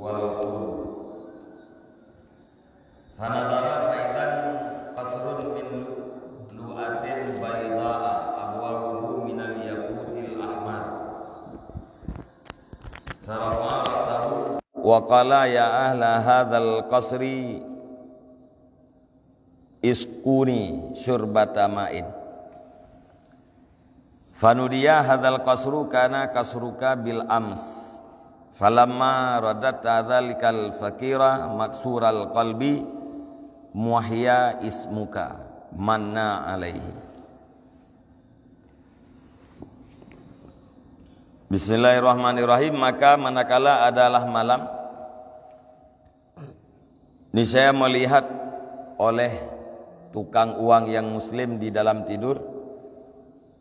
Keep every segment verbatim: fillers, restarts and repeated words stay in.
والقلب. فنظر فإذا قصر من لؤلؤة بيضاء أبوابه من الياقوت الأحمر. فرفع رأسه وقال: يا أهل هذا القصر، اسقوني شربة ماء. فنودي: هذا القصر كان قصرك بالأمس، فلما رددت ذلك الفقير مكسور القلب محي اسمك منا عليه. Bismillahirrahmanirrahim. Maka manakala adalah malam, niscaya melihat oleh tukang uang yang muslim di dalam tidur,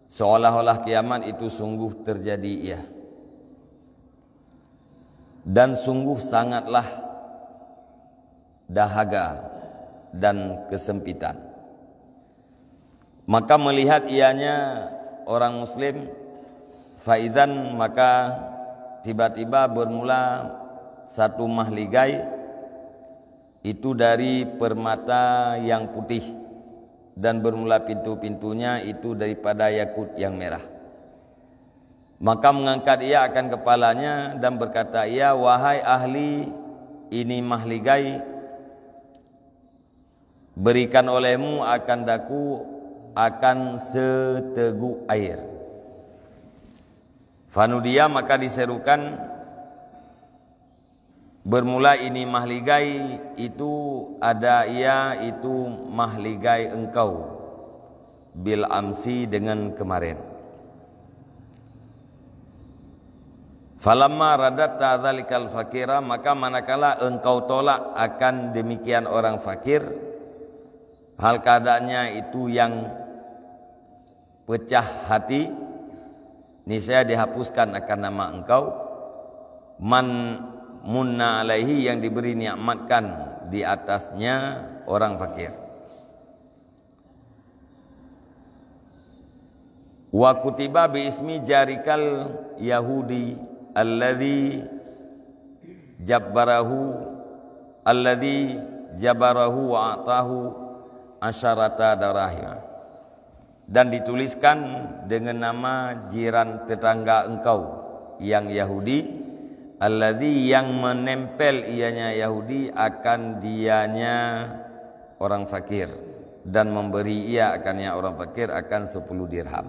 seolah-olah kiamat itu sungguh terjadi, iya, dan sungguh sangatlah dahaga dan kesempitan. Maka melihat ianya orang muslim, faizan, maka tiba-tiba bermula satu mahligai itu dari permata yang putih, dan bermula pintu-pintunya itu daripada yakut yang merah. Maka mengangkat ia akan kepalanya dan berkata ia, "Wahai ahli ini mahligai, berikan olehmu akan daku akan seteguk air." Fanudia, maka diserukan bermula ini mahligai itu ada ia itu mahligai engkau bil amsi dengan kemarin. Falamma radatta dzalikal fakira, maka manakala engkau tolak akan demikian orang fakir, hal keadaannya itu yang pecah hati, niscaya dihapuskan akan nama engkau, man munna alaihi, yang diberi nikmatkan di atasnya orang fakir. Wa kutiba bi ismi jarikal yahudi alladzi jabbarahu, alladzi jabarahu wa atahu asyarata darahima. Dan dituliskan dengan nama jiran tetangga engkau yang Yahudi, alladzi, yang menempel ianya Yahudi akan dianya orang fakir, dan memberi ia akannya orang fakir akan sepuluh dirham.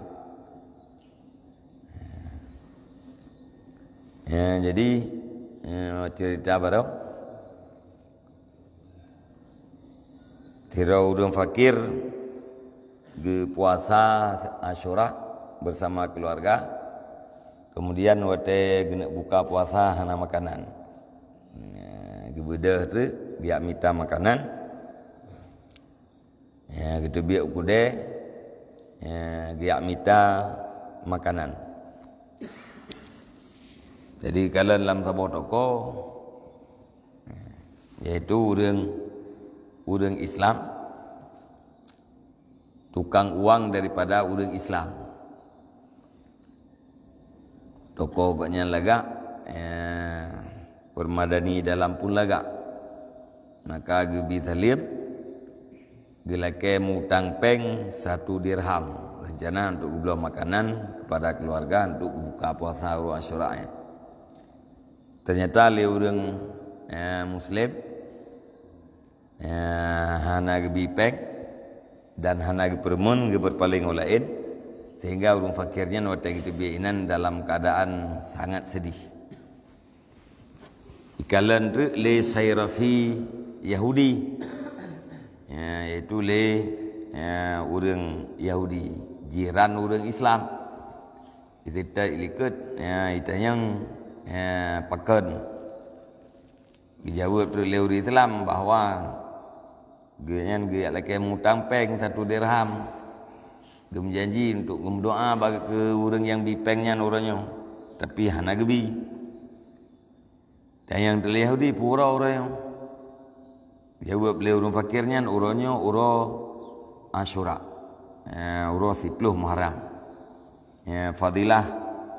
Ya, jadi, ya, cerita baru. Sidroe ureuëng fakir geupuasa Asyura bersama keluarga. Kemudian watée geuneuk buka puasa hana makanan. Ya, geubeudôh teuk, geujak mita makanan. Ya, geuteubiet u keudée, ya, geujak mita makanan. Jadi, kalon lam saboh toko, yaitu ureuëng, ureuëng Islam, tukang uang daripada ureuëng Islam. Toko gobnyan lagak, eh, permadani dalam pun lagak. Maka geubi saleuem, geulakée mutang péng satu dirham, rencana untuk geubloe makanan kepada keluarga untuk buka puasa uroe Asyura nyan. Ternyata lé ureuëng, eh, muslim, eh, hana geubi péng dan hana geupeureumeun, geupeurpaléng u laén, sehingga ureuëng fakir nyan watée geuteubiet inan dalam keadaan sangat sedih. Ikalon teuk lé Sairafi Yahudi, ya, yaitu lé, ya, ureuëng Yahudi, jiran ureuëng Islam. Iseutôt ilikot, ya, itanyong, ya, pakon. Geujaweueb teuk lé ureuëng Islam bahwa geuhnyan geujak lakée mutang péng satu dirham. Geumeujanji untuk geumeudoá bak keu ureuëng nyang bi péng nyan uroe nyoe, tapi hana geubi. Dan nyang teuh lé Yahudi, "Peue uroe, uroe nyoe?" Geujaweueb lé ureuëng fakir nyan, "Uroe nyoe uroe Asyura, eh, uroe siploh Muharram. Eh, fadilah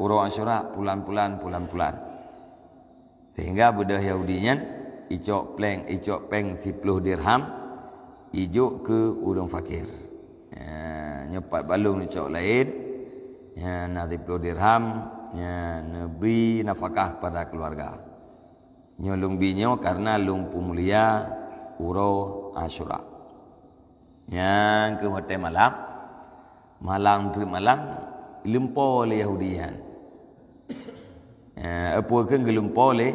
uroe Asyura pulan-pulan, pulan-pulan." Sehingga beudôh Yahudi nyan icok pleng, icok péng siploh dirham, ijok keu ureuëng fakir. Ya, nyoe pat balong icok laén, ya, na siploh dirham, ya, neubri nafakah kepada keluarga. Nyoe lôn bi nyoe karena lôn peumulia uroe Asyura. Nyang keu watée malam, malam treuk malam, geulumpo lé Yahudi nyan. Eh, peue keuh geulumpo lé,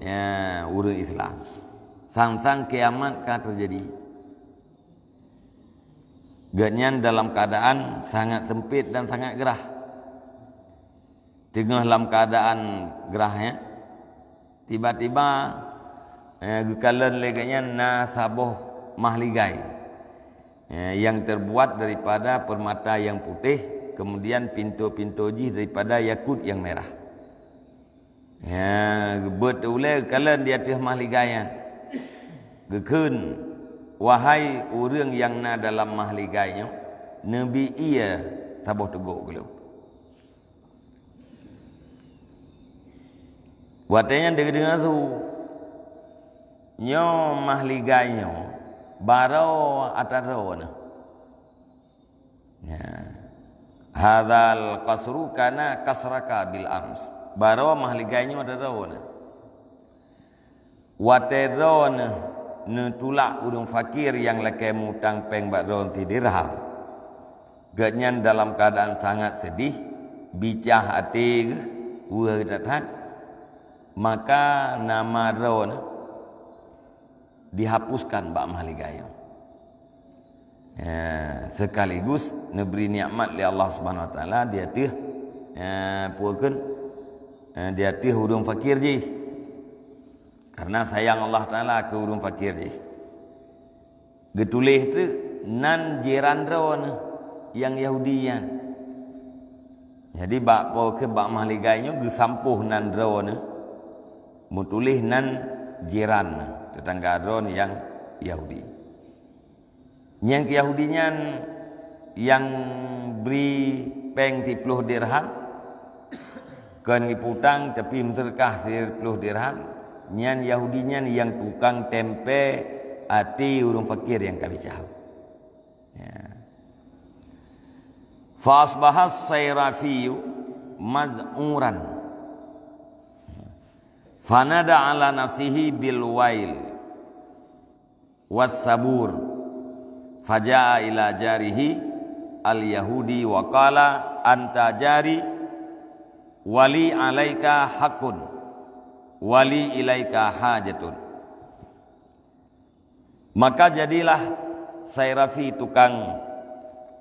eh, ureuëng Islam. Sang-sang kiamat ka teujadi. Gobnyan dalam keadaan sangat sempit dan sangat gerah. Teungoh lam keadaan gerah nyan, tiba-tiba, eh, geukalon lé gobnyan na saboh mahligai, eh, yang terbuat daripada permata yang putih, kemudian pintoe-pintoe jih daripada yakut yang merah. Ya, geubeuet ulée geukalon di ateueh mahligai nyan. Geukheun, "Wahai ureuëng nyang na dalam mahligai nyoe, neubi ie saboh teugok keu lôn." Watée nyan deungoe-deungoe su, nyoe mahligai nyoe baroe atra droeneuh. Ya. "Hadzal qasru kana qasraka bil ams." Baroe mahligai nyoe atra droeneuh. Watée droeneuh neutulak ureuëng fakir nyang lakée mutang péng bak droeneuh sidirham, gobnyan dalam keadaan sangat sedih, bicah até geuh, weueh that-that, maka nama droeneuh dihapuskan bak mahligai nyoe. Ya, sekaligus neubri nikmat lé Allah Subhanahu Wa Taala di ateueh, ya, peue kheun, ya, di ateueh ureuëng fakir jih. Karena sayang Allah Taala keu ureuëng fakir jih. Geutuléh teuk nan jiran droeneuh nyang Yahudi nyan. Jadi bak po kheun bak mahligai nyoe geusampôh nan droeneuh, meutuléh nan jiran, teutangga droeneuh nyang Yahudi. Nyang keu Yahudi nyan nyang bri péng siploh dirham, kon geuputang tapi meuseudeukah siploh dirham, nyan Yahudi nyan nyang tukang tempe até ureuëng fakir nyang ka bicah. Ya. "Fa asbahas Sairafiyu maz'uran. Fanada ala nafsihi bil wail was sabur. Faja'a ila jarihi al Yahudi wa qala, 'Anta jari, wali alaika hakun, wali ilaika hajatun.'" Maka jadilah Sairafi tukang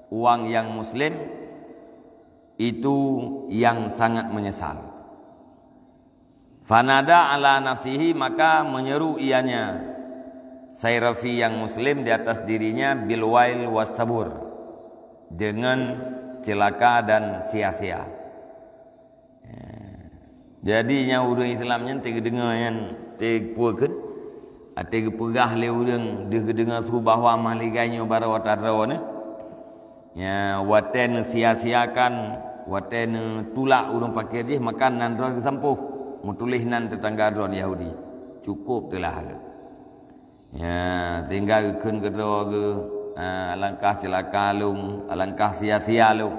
uang yang muslim itu yang sangat menyesal. Fanada ala nafsihi, maka menyeru ianya Sairafi yang muslim di atas dirinya bil wail was sabur, dengan celaka dan sia-sia. Jadi nyang ureuëng Islam nyan teugeudeunger nyan teupeue kheun, até geupeugah lé ureuëng deuh geudeungoe su bahwa mahligai nyoe baroe atra droeneuh. Ya, watée neusia-siakan, watée neutulak ureuëng fakir jih, maka nan droe geusampôh, meutuléh nan teutangga droe Yahudi. Cukup teulah. Ya, sehingga geukheun keudroe geuh, ah, alangkah ceulaka lôn, alangkah sia-sia lôn.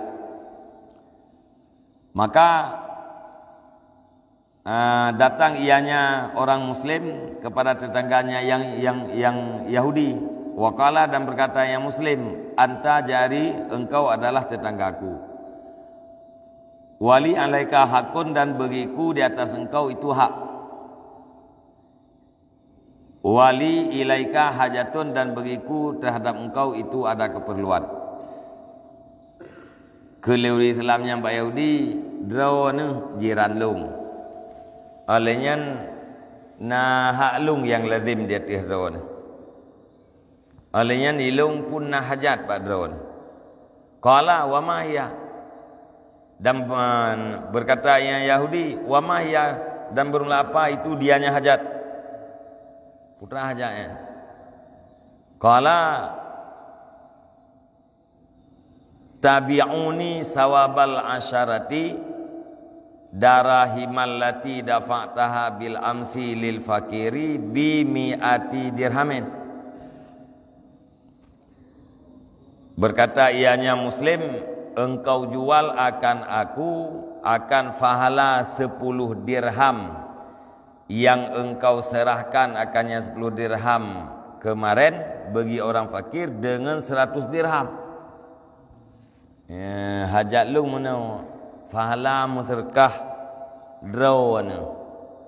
Maka, ah, datang ianya orang muslim kepada tetangganya yang, yang, yang Yahudi. Wa qala, dan berkata yang muslim, "Anta jari, engkau adalah tetanggaku. Wali alaika hakun, dan bagiku di atas engkau itu hak. Wali ilaika hajatun, dan bagiku terhadap engkau itu ada keperluan." Kheun lé ureuëng Islam nyang bak Yahudi, "Droeneuh jiran lôn. Óh lheueh nyan na hak lôn nyang lazem di ateueh droeneuh. Óh lheueh nyan ilôn pun na hajat bak droeneuh." Qala, "Wa ma hiya?" Dan, eh, berkata yang Yahudi, "Wa ma hiya?" Dan beureulah apa itu dianya hajat? Peue teuma hajat nyan? Qala, "Tabi'uni sawabal asyarati darahimallati dafa'taha bil amsi lil fakiri bi mi'ati dirhamin. Berkata ianya Muslim, "Engkau jual akan aku akan pahala sepuluh dirham yang engkau serahkan akannya sepuluh dirham kemarin bagi orang fakir dengan seratus dirham." Ya, hajat lôn meunoe, pahala meuseudeukah droeneuh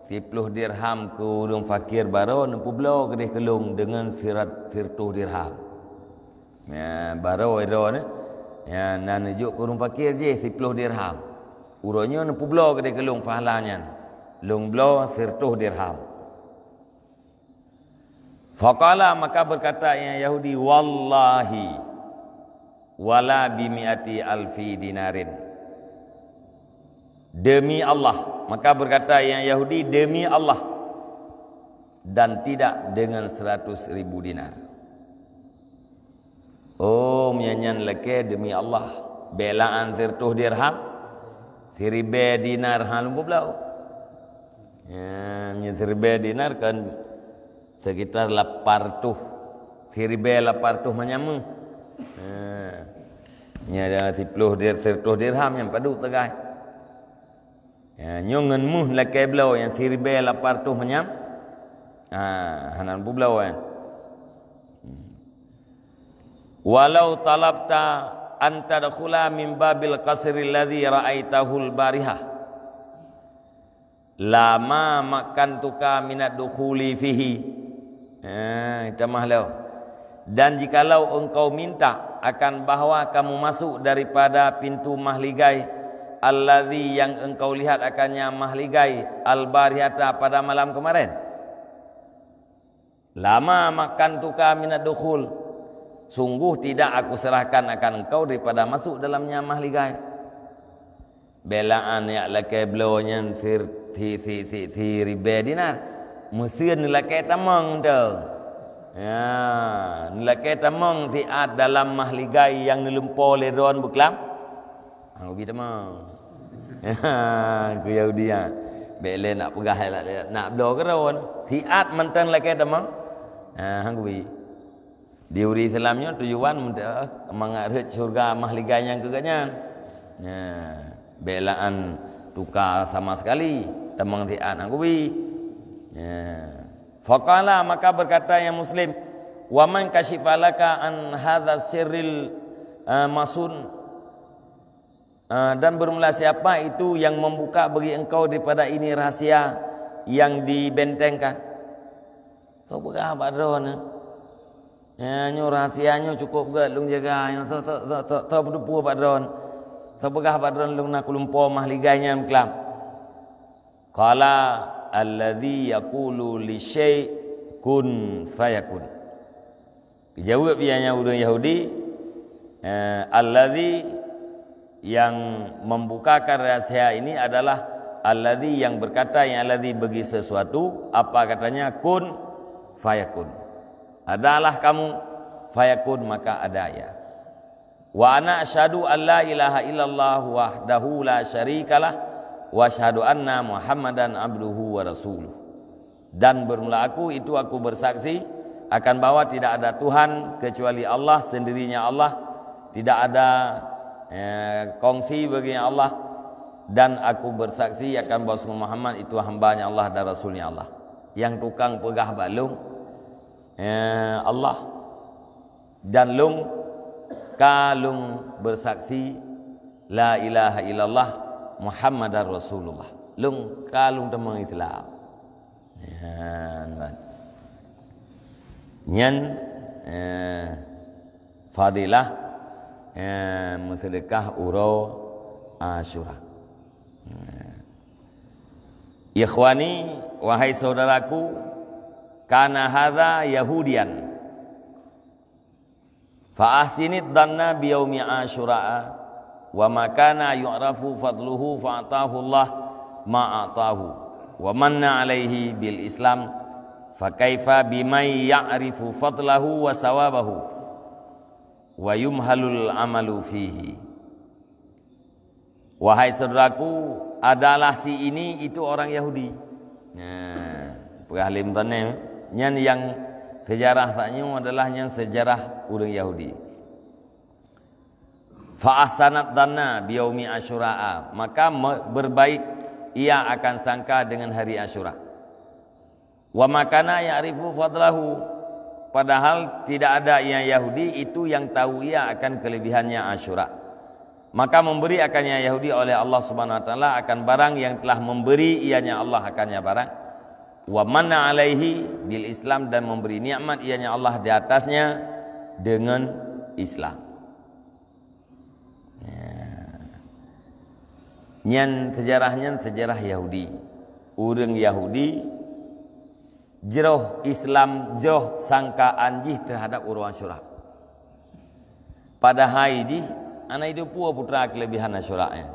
siploh dirham keu ureuëng fakir baroe neupeubloe keudeh keu lôn deungon sirat-, siratoh dirham. Ya, baroe droeneuh, ya, na neujok keu ureuëng fakir jih siploh dirham. Uroe nyoe neupeubloe keudeh keu lôn pahala nyan. Lôn bloe siratoh dirham. Faqala, maka berkata yang Yahudi, "Wallahi, wala bimi'ati alfi dinarin." Demi Allah, maka berkata yang Yahudi, "Demi Allah, dan tidak dengan seratus ribu dinar." Oh, meunyan nyan lakée demi Allah. Belaan siratoh dirham, siribée dinar han lom peubloe. Ya, meunyan siribée dinar kan sekitar lapan ratoh, siribée lapan ratoh manyam. Ha. Nyan ada siploh dir-, siratoh dirham nyang padub tegai. Ya, nyoe ngon méuh lakée bloe nyang siribée lapan ratoh manyam. Ha, hana peubloe, ya. Walau talabta an tadkhula min babil qasri alladhi ra'aitahul barihah, lama makkantuka minad dukhuli fihi. Eh, tamah lom. Dan jikalau engkau minta akan bahwa kamu masuk daripada pintu mahligai alladhi yang engkau lihat akannya mahligai al-barihata pada malam kemarin. Lama makkantuka minad dukhul. Sungguh tidak aku serahkan akan engkau daripada masuk dalamnya mahligai. Belaan jak lakée bloe nyan sir-, si, si, si, siribée dinar. Meuseuen lakée tamong tu. Ya, lakée tamong siat dalam mahligai nyang neulumpoe lé droen beuklam. Hang ubi tamong. Keu Yahudi nyan. Bék lé nak peugah, nak, nak bloe keudroe. Siat mantong lakée tamong. Ha, hang kubi. Di ureuëng Islam nyoe tujuan untuk mangat rhot syurga mahligai nyang keu gobnyan. Nah, bék laan tuka sama sekali. Tamong siat hang kubi. Nah. Faqala, maka berkata yang Muslim, "Wa man kasyifa laka an hadza sirril, eh, masun?" Ah, dan bermula siapa itu yang membuka bagi engkau daripada ini rahasia yang dibentengkan? Soe peugah bak droeneuh? Ya, nyoe rahasia nyoe cukup gét lôn jaga. Nyoe soe, soe, soe, soe, soe peuteupeue bak droeneuh? Soe peugah bak droeneuh lôn na kulumpoe mahligai nyan keuklam? Qala alladzi yaqulu li syai' kun fayakun. Geujaweueb ianya ureuëng Yahudi, eh, alladzi, yang membukakan rahsia ini adalah alladzi, yang berkata yang alladzi bagi sesuatu, apa katanya, kun fayakun. Adalah kamu, fayakun, maka ada ia. Wa ana asyhadu an la ilaha illallah wahdahu la syarikalah wa asyhadu anna Muhammadan abduhu wa rasuluh. Dan bermula aku itu aku bersaksi akan bahwa tidak ada Tuhan kecuali Allah, sendirinya Allah, tidak ada, eh, kongsi baginya Allah, dan aku bersaksi akan bahwa Muhammad itu hambanya Allah dan rasulnya Allah. Yang tukang peugah bak lôn, eh, Allah, dan lôn ka lôn bersaksi la ilaha illallah Muhammadar Rasulullah. Lôn ka lôn tamong Islam. Nyan ban. Nyan, eh, fadilah, eh, meuseudeukah uroe Asyura. Eh. Ikhwani, wahai saudaraku, kana hadza Yahudian. Fa ahsinid dhanna bi yaumi Asyura wa ma kana yu'rafu fadluhu fa atahu Allah ma atahu wa manna alaihi bil Islam, fa kaifa biman ya'rifu fadlahu wa sawabahu wa yumhalul amalu fihi. Wahai saudaraku, adalah si ini itu orang Yahudi. Nah, peugah lé meutanam, nyan nyang seujarah tanyoe adalah nyan seujarah ureuëng Yahudi. Fa ahsanat dhanna biyaumi Asyura, maka me-, berbaik ia akan sangka dengan hari Asyura. Wa ma kana ya'rifu fadlahu, padahal tidak ada yang Yahudi itu yang tahu ia akan kelebihannya Asyura. Maka memberi akan yang Yahudi oleh Allah Subhanahu wa taala akan barang yang telah memberi ianya Allah akannya barang. Wa manna alaihi bil Islam, dan memberi nikmat ianya Allah di atasnya dengan Islam. Ya. Nyan seujarah nyan seujarah Yahudi. Ureuëng Yahudi jroh Islam, jroh sangkaan jih terhadap uroe Asyura. Padahai jih hana jiteupeue peue teuma keulebihan Asyura nyan.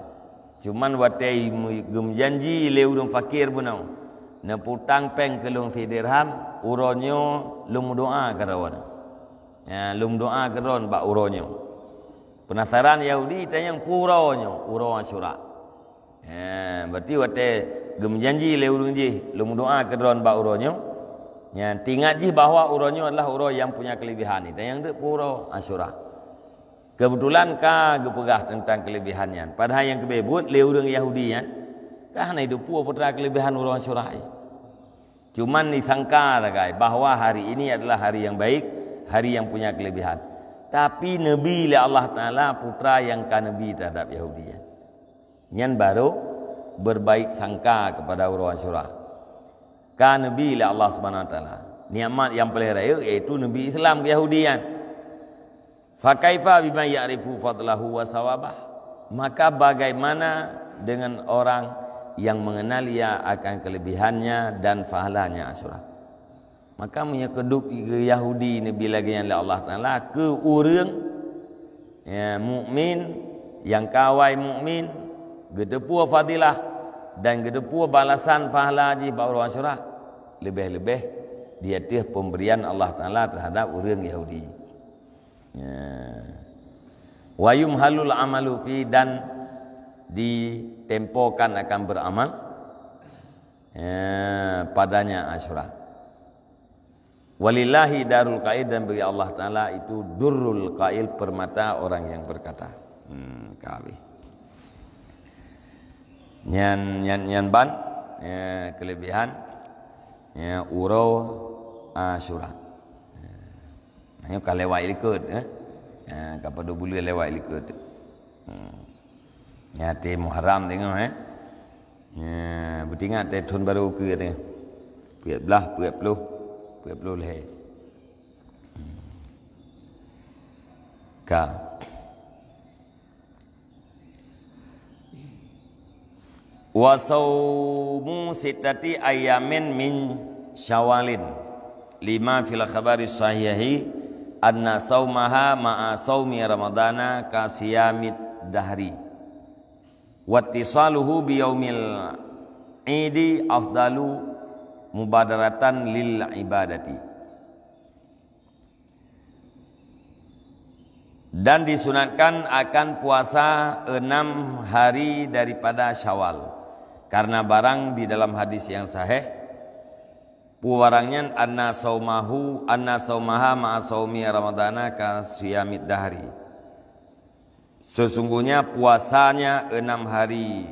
Cuman watée geumeujanji lé ureuëng fakir bunoe, "Neuputang péng keu lôn sidirham, uroe nyoe lôn meudoa keu droeneuh." Ya, lôn doa keudroe bak uroe nyoe. Peunasaran Yahudi tanyong peue uroe nyoe, uroe Asyura. Ya, berarti watée geumeujanji lé ureuëng jih, lôn doa keudroe bak uroe nyoe. Ya, teuingat jih bahwa uroe nyoe adalah uroe nyang punya keulebihan. Tanyong teuk peue uroe Asyura. Keubeutulan ka geupeugah teuntang keulebihan nyan. Padahai nyang keubeh buet lé ureuëng Yahudi nyan, ka hana jiteupeue peue teuma keulebihan uroe Asyura. Cuman disangka sagai bahwa hari ini adalah hari yang baik, hari yang punya kelebihan. Tapi neubi lé Allah Taala peue teuma nyang ka neubi terhadap Yahudi nyan. Nyan baru berbaik sangka kepada uroe Asyura. Ka neubi lé Allah Subhanahu wa taala. Nikmat nyang paléng rayeuk yaitu neubi Islam keu Yahudi nyan. Fa kaifa biman ya'rifu fadlahu wa sawabah? Maka bagaimana dengan orang yang mengenal ia akan kelebihannya dan pahalanya Asyura? Maka meunyoe keuduek keu Yahudi neubi lagée nyan lé Allah Taala keu ureuëng, ya, mukmin, nyang ka awai mukmin, geuteupeue fadilah dan geuteupeue balasan pahala jih bak uroe Asyura, leubeh-leubeh di ateueh pemberian Allah Taala terhadap ureuëng Yahudi. Ya. Wa yumhalul amalu fi, dan ditempokan akan beramal, ya, padanya Asyura. Walillahi darul qail, dan bagi Allah Taala itu durrul qail, permata orang yang berkata. Hmm, ka habéh. Nyan, nyan, nyan ban, ya, kelebihan, ya, uroe Asyura. Ya. Nyoe ka lewat likot, eh. Ha, ka padub buleuen lewat likot. Hmm. Nyan até Muharram teungoh, eh. Ya, beutingat até thon barô ukeue teungoh. Peuet blaih, peuet ploh, peuet ploh lhée. Hmm. Ka. Wa saumu sittati ayamin min Syawalin, lima fil khabari sahihi anna saumaha ma'a saumi Ramadana ka siyamid dahri. Wattisaluhu biyaumil idi afdalu mubadaratan lil ibadati. Dan disunatkan akan puasa enam hari daripada Syawal. Karena barang di dalam hadis yang sahih, peue barang nyan, anna saumahu, anna saumaha ma'a saumi Ramadana ka siyamid dahri. Sesungguhnya puasanya enam hari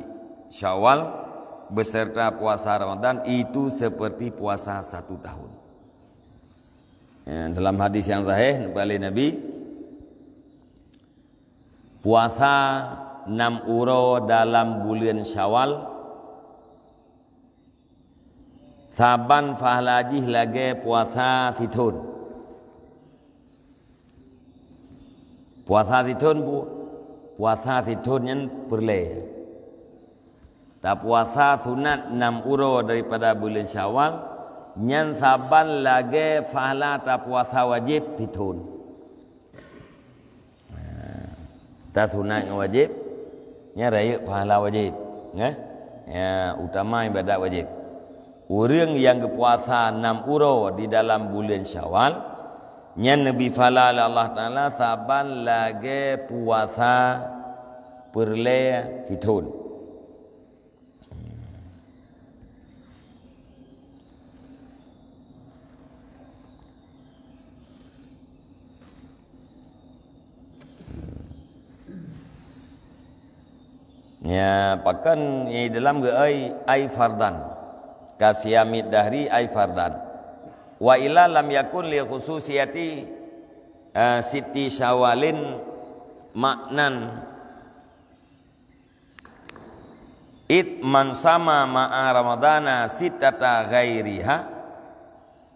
Syawal beserta puasa Ramadan itu seperti puasa satu tahun. Ya, dalam hadis yang sahih, neupeugah lé Nabi, puasa nam uroe dalam buleuen Syawal, saban pahala jih lagée puasa sithon. Puasa sithon pu-, puasa sithon nyan peureulée. Tapuasa sunat nam uroe daripada buleuen Syawal, nyan saban lagée pahala tapuasa wajéb sithon. Tasunat ngon wajéb, nyan rayeuk pahala wajéb, nggih. Ya, utama ibadat wajéb. Ureuëng nyang geupuasa nam uroe di dalam buleuen Syawal, nyan neubi pahala lé Allah Taala saban lagée puasa peureulée sithon. Ya, pakon nyang dalam geuai ai fardan. Ka siyamid dahri ai fardan. Wa illa lam yakun li khususiyati, eh, sitti syawalin maknan. Id man sama ma'a ramadana sittata ghairiha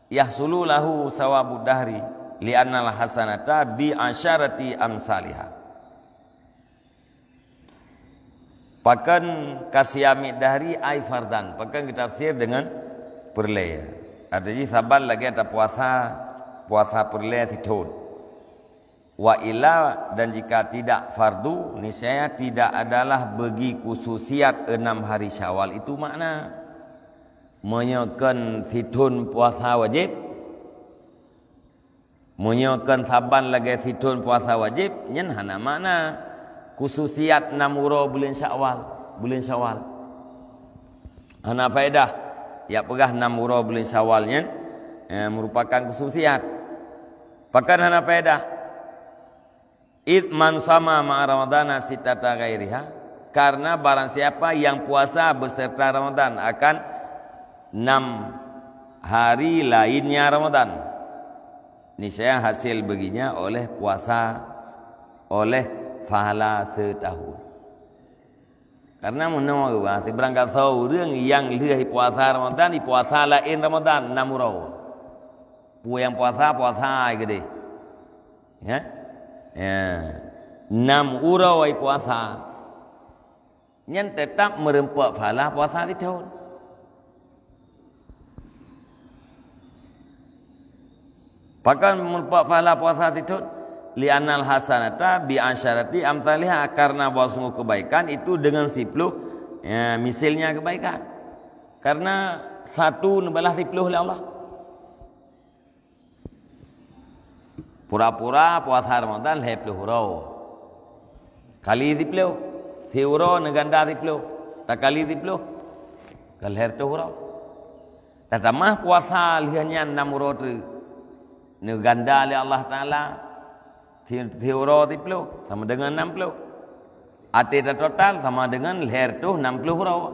yahsulu lahu sawabu dahri li'annal hasanata bi asyarati amsaliha. Pakon ka siyamid dahri ai fardan. Pakon geutafsir deungon peureulée. Arti jih saban lagée tapuasa, puasa peureulée sithon. Wa illa, dan jika tidak fardu, niscaya tidak adalah bagi khususiat enam hari Syawal itu makna. Meunyoe kon sithon puasa wajéb, Meunyoe kon saban lagée sithon puasa wajéb, nyan hana makna khususiat nam uroe buleuen Syawal, buleuen Syawal. Hana faedah jak peugah nam uroe buleuen Syawal nyan, eh, meurupakan khususiat. Pakon hana faedah? Id man sama ma'a Ramadana sittata ghairiha, karena barang siapa yang puasa beserta Ramadan akan enam hari lainnya Ramadan, niscaya hasil baginya oleh puasa, oleh pahala setahun. Karena meunoe, bah, sibarang gasoe ureuëng nyang lheueh puasa Ramadan, ipuasa laén Ramadan, nam uroe. Peue nyang puasa, puasa ai keudeh. Ya? Ya. Nam uroe ai puasa. Nyan teutap meureumpok pahala puasa sithon. Pakon meureumpok pahala puasa sithon? Li'annal hasanata bi asyarati amsaliha, karena bahwa sungguh kebaikan itu dengan siploh, ya, misilnya kebaikan. Karena satu neubalah siploh lé Allah. Pura-pura puasa Ramadan lhée ploh uroe. Kali siploh. Siuroe neuganda siploh. Takali siploh, ka lhée reutôh uroe. Tatamah puasa lheueh nyan nam uroe treuk. Neuganda lé Allah Taala. Si-, siuroe siploh sama dengan nam ploh. Até tatotal sama dengan lhée reutôh nam ploh uroe.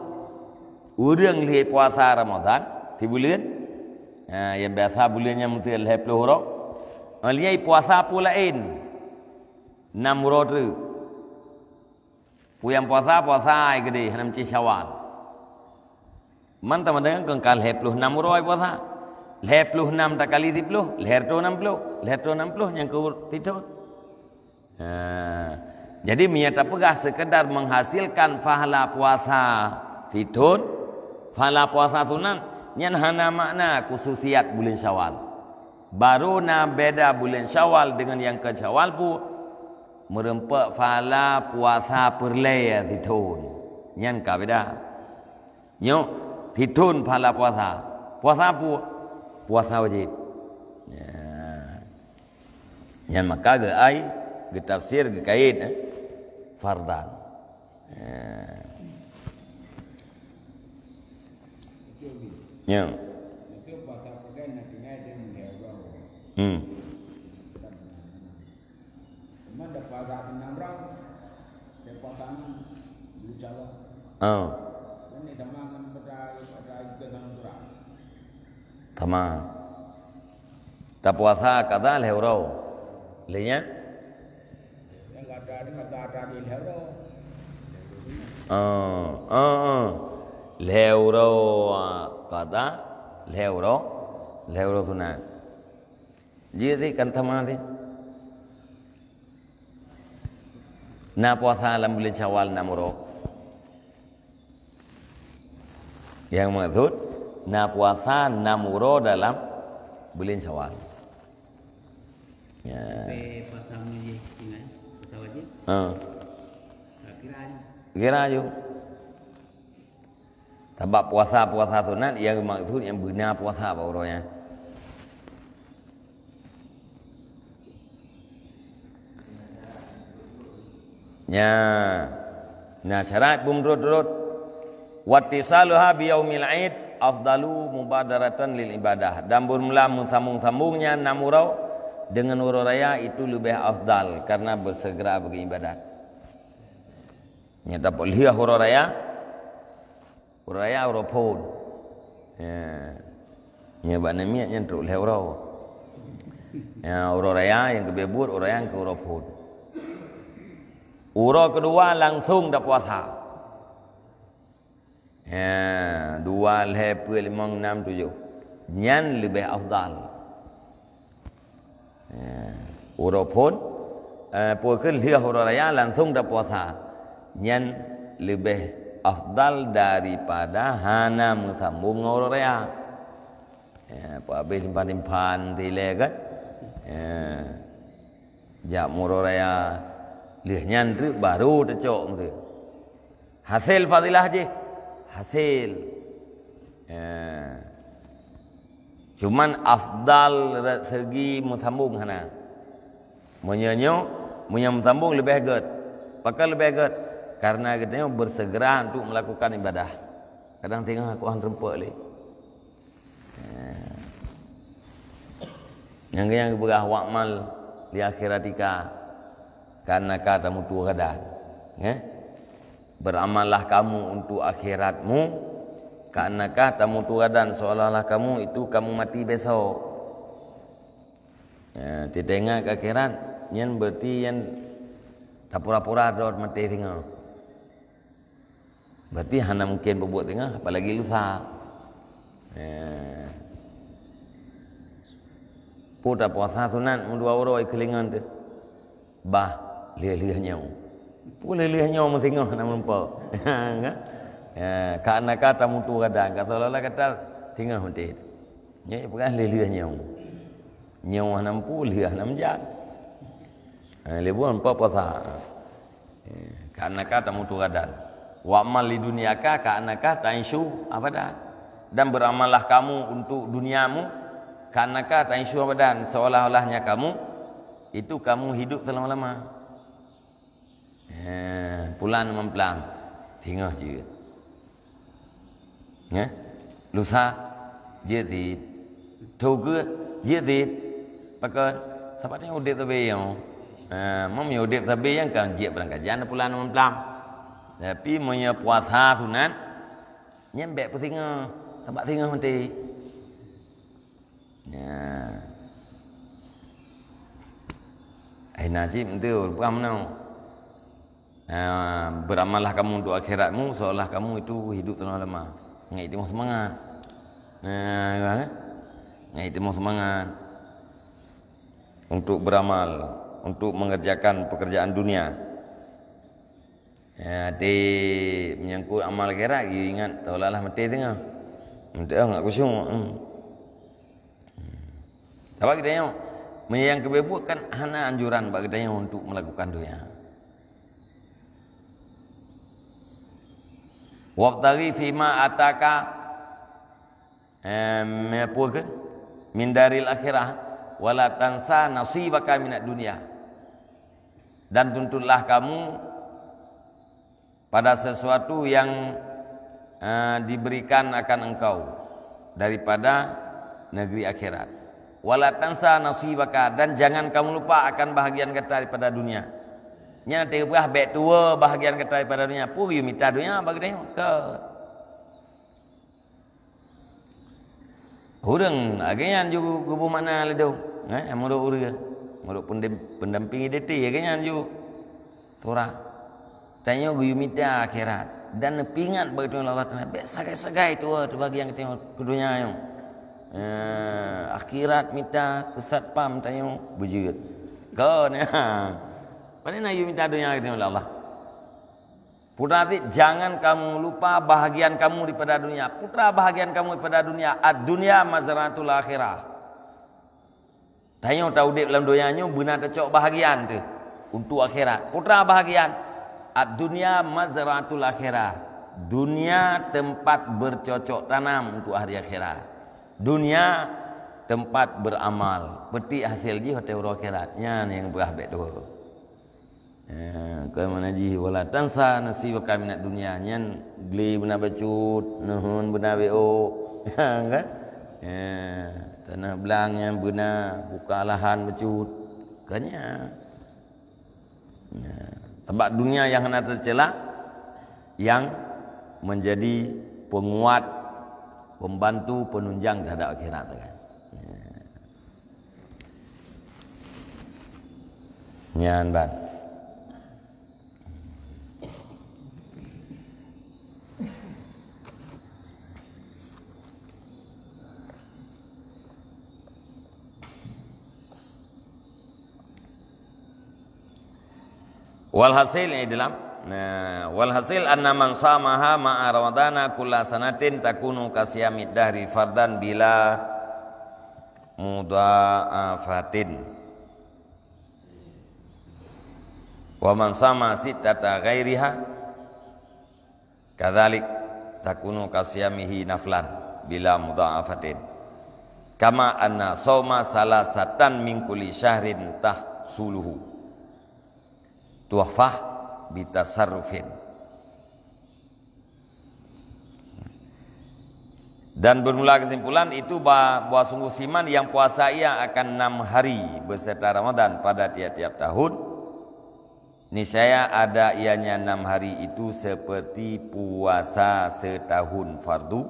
Ureuëng lheueh puasa Ramadan sibuleuen, ha, nyang biasa buleuen nyan meusti lhée ploh uroe. Ngon lheueh puasa peue laén, nam uroe treuk. Peue nyang puasa, puasa ai keudeh, hana meucit Syawal. Man teuma deungon kon ka lhée ploh nam uroe puasa. Lhée ploh nam takali siploh, lhée reutôh nam ploh, lhée reutôh nam ploh nyang keu sithon. Ha. Jadi, meunyoe tapeugah sekedar menghasilkan pahala puasa sithon, pahala puasa sunat, nyan hana makna khususiat buleuen Syawal. Baru na beda buleuen Syawal deungon nyang kon Syawal peue? Meureumpok pahala puasa peureulée sithon. Nyan ka beda. Nyoe, sithon pahala puasa. Puasa peue? Puasa wajéb. Ya. Nyan maka geuai, geutafsir, geukait, eh, fardan. Ya. Ya. Hmm. Cuma dak puasa seunam rang, dak puasa nyan, insya Allah. Oh. Kan ni sama ngon pada, pada ikut sama surah. Sama. Tapuasa kada lhée uroe. Lheueh nyan? Yang ada ni, ada, ada di lhée uroe. Oh, oh, oh. Lhée uroe kada, lhée uroe, lhée uroe sunat. Jih sih kan sama sih. Na puasa lam buleuen Syawal nam uroe. Nyang maksud, na puasa nam uroe dalam buleuen Syawal. Ya. Tapi puasa meunyoe ingat, puasa wajéb? Ha. Tak kira aja. Kira aja. Sabab puasa-puasa sunat nyang maksud nyang beuna puasa bak uroe nyan. Nya. Nah, syarat beumeurot-rot. Wattisaluha biyaumil id afdalu mubadaratan lil ibadah. Dan bermula meusambung-sambungnya nam uroe dengan uroe raya itu lebih afdal karena bersegera bagi ibadat. Nyan tapeuliah uroe raya, uroe raya uroe phon. Ya. Nyan bak namiet nyan trok lhèe uroe. Ya, uroe raya nyang keubiet buet, uroe raya nyang keu uroe phon. Uroe keudua langsong tapuasa. Ya, dua, lhèe, peuet, limong, nam, tujoh. Nyan leubeh afdal. Ya, uroe phon, eh, peue kheun lheueh uroe raya langsong tapuasa. Nyan leubeh afdal daripada hana meusambong ngon uroe raya. Ya, peuabéh limpan-limpan dilèe kan? Ya. Jak uroe raya, lheueh nyan treuk baru teucok meuteuk. Hasé fadilah jih, hasé. Ya. Cuman afdal segi meusambong hana. Meunyoe nyoe, meunyoe meusambong leubeh gèt. Pakon leubeh gèt? Karena geutanyoe beuseugeura untuk melakukan ibadah. Kadang teungoh aku han rumpok lé. Nyang, nyang geupeugah, "Wa'mal li akhiratika ka'annaka tamutu ghadan." Nggih? Beramallah kamu untuk akhiratmu, ka'annaka tamutu ghadan, seolah-olah kamu itu kamu mati besok. Ya, teuingat keu akhirat, nyan berarti nyan tapura-pura droe maté singoh. Berarti hana mungken peubuet teungoh, apalagi lusa. Eh. Peue tapuasa sunat meudua uroe keulingon teuh. Bah, lheueh-lheueh nyoe. Peue lheueh-lheueh nyoe meusingoh hana meurumpok. Kan? Ya, ka'annaka tamutu ghadan, ka seolah-olah gata singoh maté. Nyoe peugah lheueh-lheueh nyoe. Nyoe hana meupue, lheueh hana meujak. Eh, lheueh buet meurumpok puasa. Eh, ka'annaka tamutu ghadan. Wa'mal li dunyaka ka'annaka ta'isyu abadan. Dan beramallah kamu untuk duniamu, ka'annaka ta'isyu abadan, seolah-olahnya kamu itu kamu hidup selama-lama. Eh, pulan mamplam, singoh jeuet. Nggih? Lusa, jeuet cit. Thô keue, jeuet cit. Pakon? Sabab tanyoe udeb sabe nyoe. Ha, meunyoe udeb sabe nyang ka jeuet beurangkajan pulan mamplam. Tapi meunyoe puasa sunat, nyan bèk peusingoh. Sabab singoh maté. Ya. Ai nasib enteuk, peugah meunoe. Ah, beramallah kamu untuk akhiratmu, seolah kamu itu hidup selama-lama. Ngai timoh seumangat. Nah, kan? Ngai timoh seumangat untuk beramal, untuk mengerjakan pekerjaan dunia. Ya, di menyangkut amal akhirat, you ingat, seolah-olah maté teungoh. Maté ngat khusyuk. Hmm. Sabab kita tengok, meunyoe nyang keubiet buet kan hana anjuran bak geutanyoe untuk melakukan donya. "Wabtaghi fima ataka," em, peue kheun? "Min daril akhirah, wala tansa nasibaka minad dunya." Dan tuntutlah kamu pada sesuatu yang, eh, diberikan akan engkau daripada negeri akhirat. "Wala tansa nasibaka," dan jangan kamu lupa akan bahagian gata daripada dunia. Nyan teupeugah bèk tuwoe bahagian gata daripada dunia. Peue geuyue mita dunia bak geutanyoe? Ka. Ureueng lagèe nyan ju geuboh makna lé dong, eh, meunurot ureueng, meunurot pendem-, pendamping identiti lagèe nyan ju. Surah. Tanyoe geuyue mita akhirat dan neupeuingat bak geutanyoe Allah Taala, bèk sagai-sagai tuwoe teubagian geutanyoe keu donya nyoe. Eh, akhirat mita keu satpam tanyoe beujeuet. Kon, ha. Pane na geuyue mita donya geutanyoe lé Allah. Putra David, jangan kamu lupa bahagian kamu daripada dunia. Putra bahagian kamu daripada dunia, ad-dunya mazra'atul akhirah. Tanyoe taudép lam donya nyoe beuna tacok bahagian teuh untuk akhirat. Putra bahagian, ad-dunya mazra'atul akhirah. Dunia tempat bercocok tanam untuk hari akhirat. Dunia tempat beramal. Petik hasil jih watèe uroe akhirat. Nyan nyang peugah bèk tuwoe. Ya, kon mana jih, "Wala tansa nasibaka minad dunya." Nyan gle beuna bacut, neuheun beuna beo. Ya, kan? Ya, tanah blang nyan beuna buka lahan bacut. Kan nyan. Ya. Sebab dunia yang hana tercela, yang menjadi penguat, pembantu, penunjang terhadap akhirat, kan? Nyan ban. Walhasil, yang dalam, nah, walhasil anna man shamaha ma'a ramadhana kulla sanatin takunu kasiyamid dahri fardan bila mudha'afatin. Wa man shama sittata ghairiha kadzalik takunu kasiyamihi naflan bila mudha'afatin. Kama anna shauma salasatan min kulli syahrin tahsuluhu tuhfah bitasarrufin. Dan bermula kesimpulan itu ba-, bahwa sungguh siman yang puasa ia akan enam hari beserta Ramadan pada tiap-tiap tahun, niscaya ada ianya enam hari itu seperti puasa setahun fardu,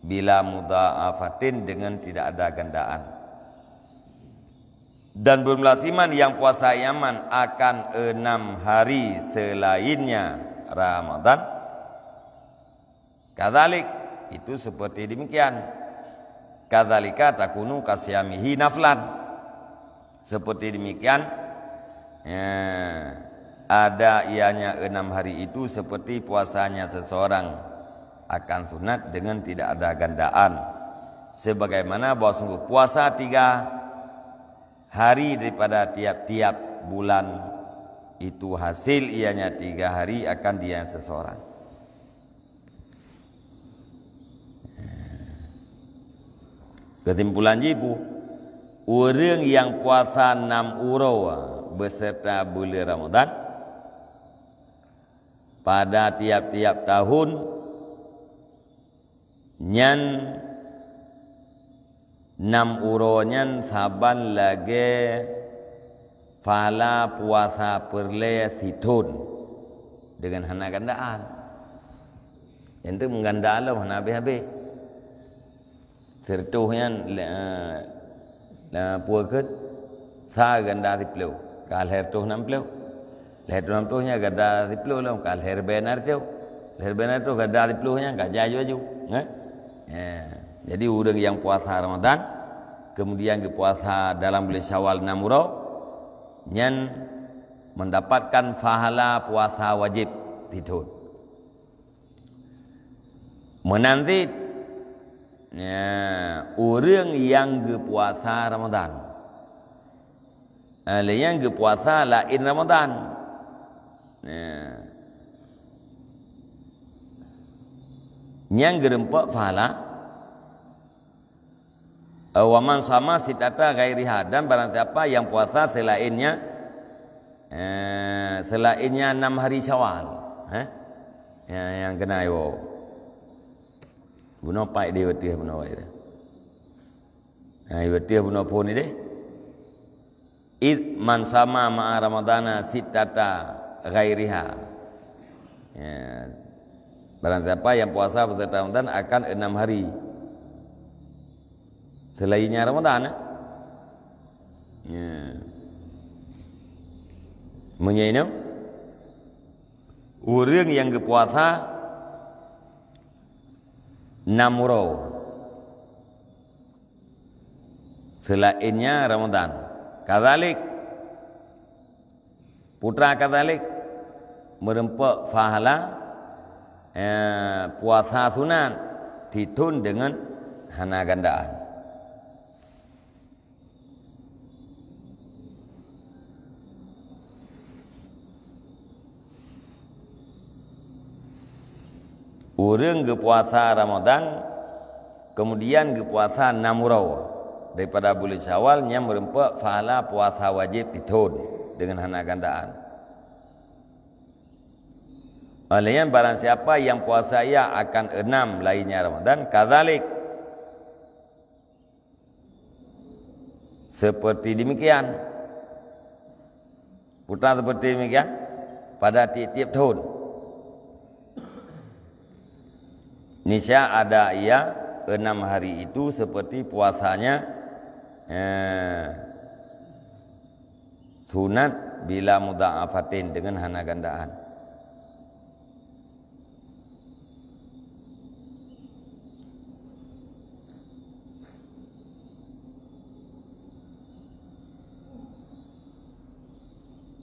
bila mudha'afatin, dengan tidak ada gandaan. Dan bermula siman yang puasa iaman akan enam hari selainnya Ramadan, kadzalik, itu seperti demikian. Kadzalika takunu kasiyamihi naflan. Seperti demikian, ya, ada ianya enam hari itu seperti puasanya seseorang akan sunat dengan tidak ada gandaan. Sebagaimana bahwa sungguh puasa tiga hari daripada tiap-tiap bulan itu hasil ianya tiga hari akan dia seseorang. Kesimpulan jih pu, ureuëng nyang puasa nam uroe beserta buleuen Ramadhan pada tiap-tiap tahun, nyan nam uroe nyan saban lagée pahala puasa peureulée sithon deungon hana gandaan. Nyan teuk meugandaan lom hana habéh-habéh. Sireutôh nyan, eh, eh, peue kheun? Sa ganda siplôh, ka lhée reutôh nam plôh. Lhée reutôh nam plôh nyan ganda siplôh lom, ka lhée ribée nam reutôh. Lhée ribée nam reutôh ganda siplôh nyan ka jai aju-aju. Eh? Ya. Jadi ureuëng nyang puasa Ramadhan, kemudian geupuasa dalam buleuen Syawal nam uroe, nyan mendapatkan pahala puasa wajéb sithon. Meunan cit, ya, ureuëng nyang geupuasa Ramadhan. Eh, lé nyang geupuasa laén Ramadhan. Ya. Nyang geurumpok pahala Eh, wa man sama sitata ghairiha, dan barang siapa yang puasa selainnya, eh, selainnya enam hari Syawal, eh? Yang, yang kena iwo. Bunoe pai di weutih bunoe wai deh. Nah, weutih bunoe pun ni deh. Id man sama ma'a Ramadana sittata ghairiha. Ya. Barang siapa yang puasa beserta Ramadan akan enam hari selainnya Ramadan, eh? Ya. Meunyoe inong, ureuëng nyang geupuasa nam uroe, selainnya Ramadan. Kadzalik, putra kadzalik, meureumpok pahala, eh, puasa sunat, sithon deungon hana gandaan. Ureuëng geupuasa Ramadan, kemudian geupuasa nam uroe daripada buleuen Syawal, nyan meureumpok pahala puasa wajéb sithon deungon hana gandaan. Oleh nyan, barang siapa yang puasa ia akan enam lainnya Ramadan, kadzalik, seperti demikian. Putra seperti demikian pada tiap-tiap tahun. Nisya ada ia enam hari itu seperti puasanya, eh, sunat bila mudha'afatin, dengan hana gandaan.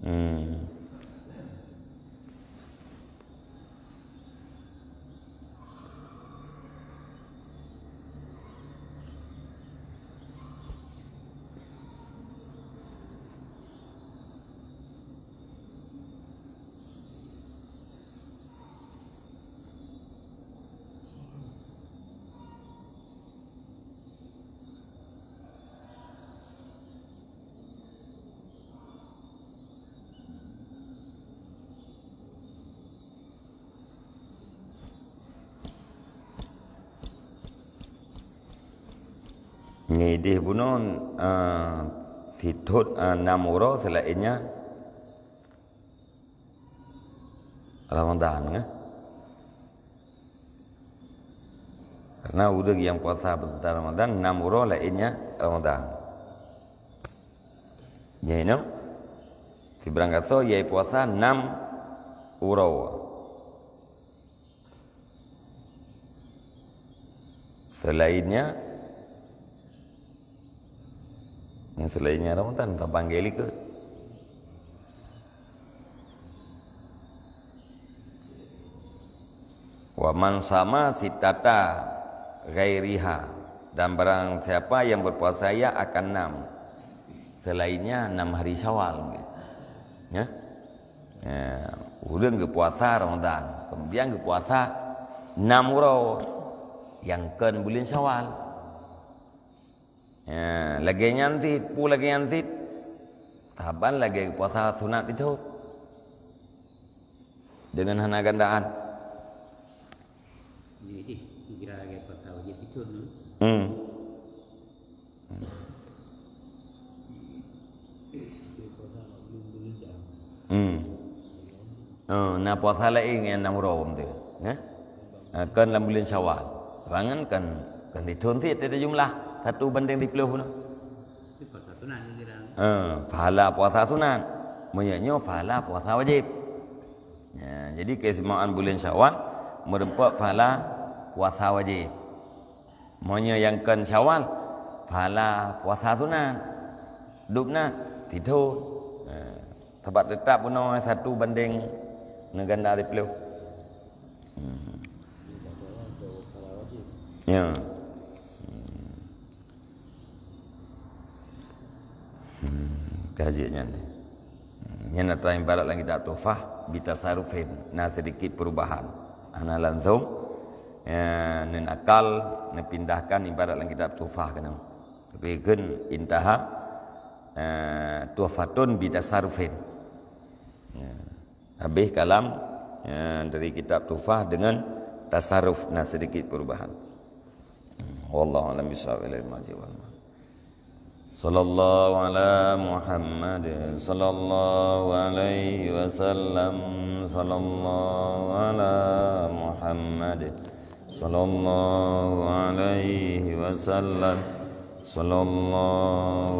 Hmm. Nyoe ideh bunoe, ah, sithot, ah, nam uroe, seulaén nyan Ramadan, kan? Karena ureuëng nyang puasa beutôi Ramadan, nam uroe laén nyan Ramadan. Nyan inoe, sibarang gasoe ia puasa nam uroe. Seulaén nyan, nyang seulaén nyan Ramadan, tapanggil ikot. Wa man sama sittata ghairiha, dan barang siapa yang berpuasa ia akan enam, seulaén nyan enam hari Syawal, ya. Ya, ureuëng geupuasa Ramadan, kemudian geupuasa enam uroe nyang kon buleuen Syawal. Ya, lagée nyan cit, peue lagée nyan cit? Saban lagée puasa sunat itu. Dengan hana gandaan. Jadi, kira lagée puasa wajéb itu, no? Hmm. Hmm. Oh, na puasa laén nyang nam uroe tu, ya? Ha, kon lam buleuen Syawal. Bangan kan, kan dithon cit ada jumlah satu banding siplôh na. Itu puasa sunat ni kira. Ha, pahala puasa sunat. Meunyoe nyoe pahala puasa wajéb. Ya, jadi keistimewaan buleuen Syawal meureumpok pahala puasa wajéb. Meunyoe nyang kon Syawal, pahala puasa sunat. Dub na, tidur. Ha, sabab teutap bunoe satu banding neuganda siplôh. Hmm. Ya. Hmm. Hmm, ka jeuet nyan. Hmm, nyan atra ibarat lam kitab Tuhfah, bitasarufin, na sedikit perubahan. Hana langsung, ya, nan akal neupindahkan ibarat lam kitab Tuhfah keunoe. Tapi kheun intaha, eh, Tuhfatun bitasarufin. Ya. Habéh kalam, eh, dari kitab Tuhfah dengan tasaruf, na sedikit perubahan. Wallahu a'lam bishawab. Ilaihi marji' wal ma'ab. Sallallahu ala Muhammad, sallallahu alaihi wasallam, sallallahu ala Muhammad, sallallahu alaihi wasallam, sallallahu